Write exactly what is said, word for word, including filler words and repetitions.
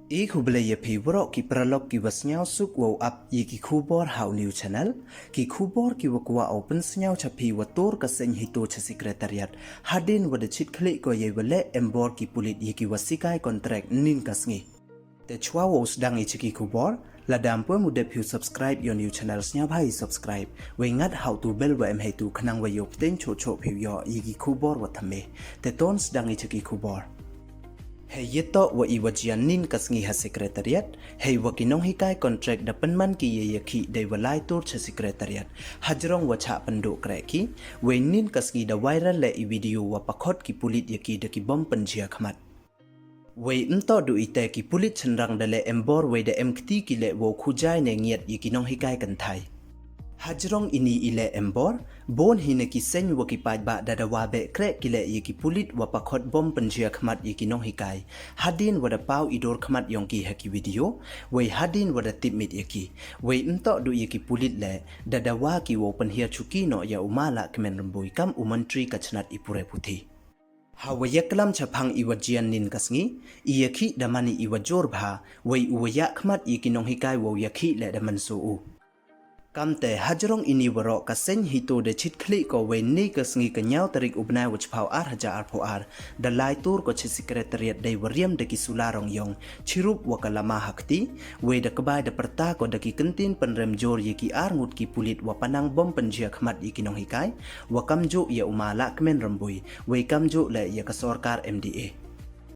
E khublei ya phi waroh ki paralok ki wa sniawsuk wow ap ya ki khubor ha u new channel. Ki khubor ki wa kwah u pynsniaw cha phi wa tur ka seng HITO cha Secretariat hadien wa da chit khlieh ko yei wa leh embor ki pulit ya ki wa sikai contract nin ka sngi. Te chwa wow sdang i cha ki khubor, lada ym pu em u dep phi u subscribe ya u new channel, sniawbha i subscribe, wei ngat ha u tu bell wa em heitu khnang wa yoh pteng choh choh phi u yoh ya ki khubor wa thymme. Te ton sdang i cha ki khubor. Hei yatoh wa i wa jia nin ka sngi ha Secretariat, hei wa ki nonghikai contract da pynman ki ya yakhih dei wa lai tur cha Secretariat, hajrong wa chah pynduh kreh ki, wei nin ka sngi da viral leh i video wa pakhot ki pulit ya ki da ki bom pynjia khmat. Wei ym toh du ite, ki pulit chynrang da leh embor wei da em kti ki leh wow khujai ne ngiat ya ki nonghikai kynthai. Hajrong ini i leh embor, bun hi na ki seng wa ki paidbah da dawa beh kreh ki leh ya ki pulit wa pakhot bom pynjia khmat ya ki nonghikai, hadien wa da paw i dur khmat yong ki ha ki video, wei hadien wa da tipmit ya ki. Wei ym toh du ya ki pulit leh, da dawa ki wow pynhiar chuki noh ya u Ma Lahkmen Rymbui kam u montri ka chnat i pure puthi. Ha wa yaklam chaphang i wa jia nin ka sngi, i yakhih da man i wa jur bha, wei u wa yah khmat ya ki nonghikai wow yakhih leh da man su u. Kamte hajrong ini waroh ka seng HITO da chit khlieh ko, wei ni ka sngi ka ynñiaw tarik u bnai wa chiphaw ar hajar arphaw ar, da lai tur ko cha Secretariat dei wa riam da ki sula rong yong, chirup wa ka lama ha kti, wei da kbai da pyrta ko da ki kyntien pynrem jur ya ki ar ngut ki pulit wa panang bom pynjia khmat ya ki nonghikai, wa kamjooh ya u Ma Lahkmen Rymbui, wei kamjooh leh ya ka sorkar MDA.